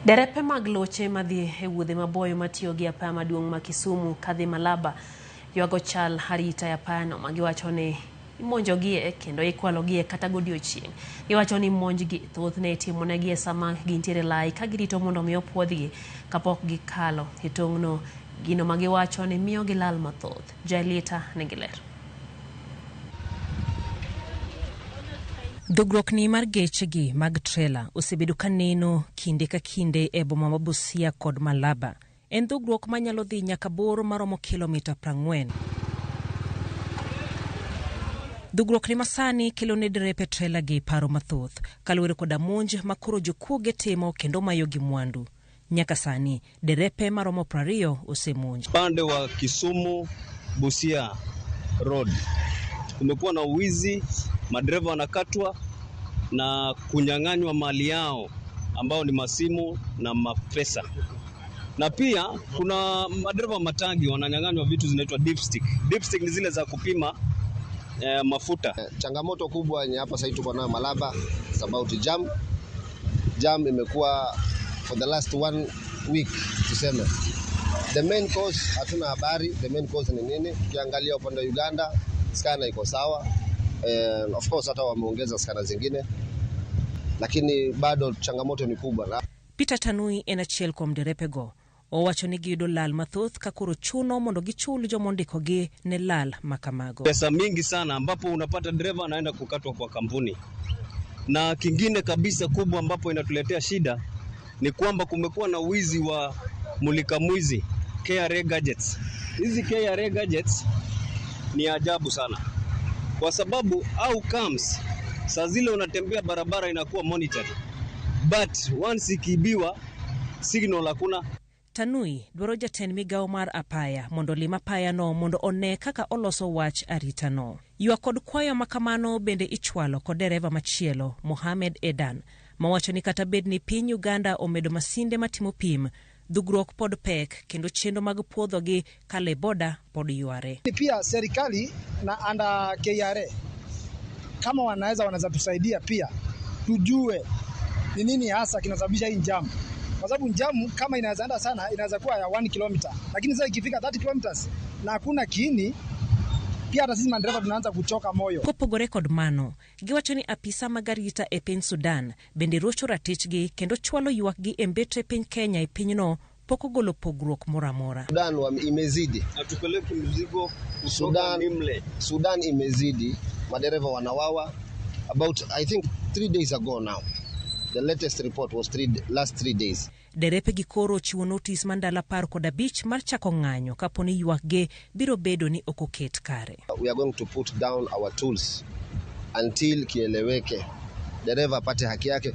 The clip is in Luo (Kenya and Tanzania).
Derepe mag loche madhi e wuodhe maboyo matiyo gi apaya maduong' ma Kisumu kadhi Malaba ywago chal arita e apayano ma giwacho ni imonjogie kendo ikwalogie kata godiochieng'. Giwacho ni monjgi thothne itimonegi e sama gintiere lai ka girito mondo mi opuodhgi kapok gikalo e tong'no, gino ma giwacho ni miyo gilal mathoth. Jaelita nigi ler. Dhogruokni mar gechegi mag trela osebedo ka neno kinde ka kinde e boma ma Busia kod Malaba. En dhogruok manyalo dhi nyaka bor maromo kilomita 40. Dhogruokni masani kelo ne derepe trela gi paro mathoth kaluwore koda monj ma koro jokuoge timo kendo mayogi mwandu. Nyaka sani derepe maromo 20 osemonj. Upande wa Kisumu Busia Road kumekuwa na uwizi, madereva wanakatwa na kunyang'anywa mali yao ambao ni masimu na mapesa, na pia kuna madereva matangi wananyang'anywa vitu zinaitwa dipstick. Dipstick ni zile za kupima mafuta. Changamoto kubwa yenye hapa sasa tuko nayo Malaba is about jam. Jam imekuwa for the last one week tuseme. The main cause hatuna habari, the main cause ni nini? Tukiangalia upande wa Uganda scanner iko sawa. And of course hata wameongeza scanner zingine, lakini bado changamoto ni kubwa. Na Peter Tanui en achiel kuom derepego. Owacho ni giyudo lal mathoth ka koro chuno mondo gichul jomondikogi ne lal makamago. Pesa mingi sana, ambapo unapata dereva anaenda kukatwa kwa kampuni. Na kingine kabisa kubwa ambapo inatuletea shida ni kwamba kumekuwa na wizi wa mulika mwizi KRA gadgets. Hizi KRA gadgets ni ajabu sana, kwa sababu au comes saa zile unatembea barabara inakuwa monitored, but once ikiibiwa signal hakuna. Tanui dwaro jatend migawo mar apaya mondo olim apayano mondo one kaka oloso wach aritano. Ywak kod kwayo makamano bende ichwalo kod dereva machielo Mohamed Edan mawacho ni kata bed ni piny Uganda omedo masinde matimo pim, dhugruok pod pek kendo chenro mag puodhogi kalo e boda pod yware. Pia serikali na under KRA kama wanaweza tusaidia pia tujue ni nini hasa kinasababisha hii jam, kwa sababu jam kama inaweza enda sana inaweza kuwa ya 1 km, lakini sasa ikifika 30 kilometers na hakuna kiini, pia hata sisi madereva tunaanza kuchoka moyo. Kopogore kod mano, giwacho ni apisa mag arita e piny Sudan bende rocho ratichgi kendo chwalo ywakgi e mbetre piny Kenya e pinyno pok ogolo pogruok moro amora. Sudan imezidi. Hatupeleki mzigo kutoka Sudan, Nimle. Sudan imezidi, madereva wanawawa. About I think 3 days ago now. The latest report was last 3 days. Derepe gi koro ochiwo notis mar ndalo 15 mar chako ng'anyo kapo ni ywakgi biro bedo ni ok oket kare. We are going to put down our tools until kieleweke, dereva apate haki yake.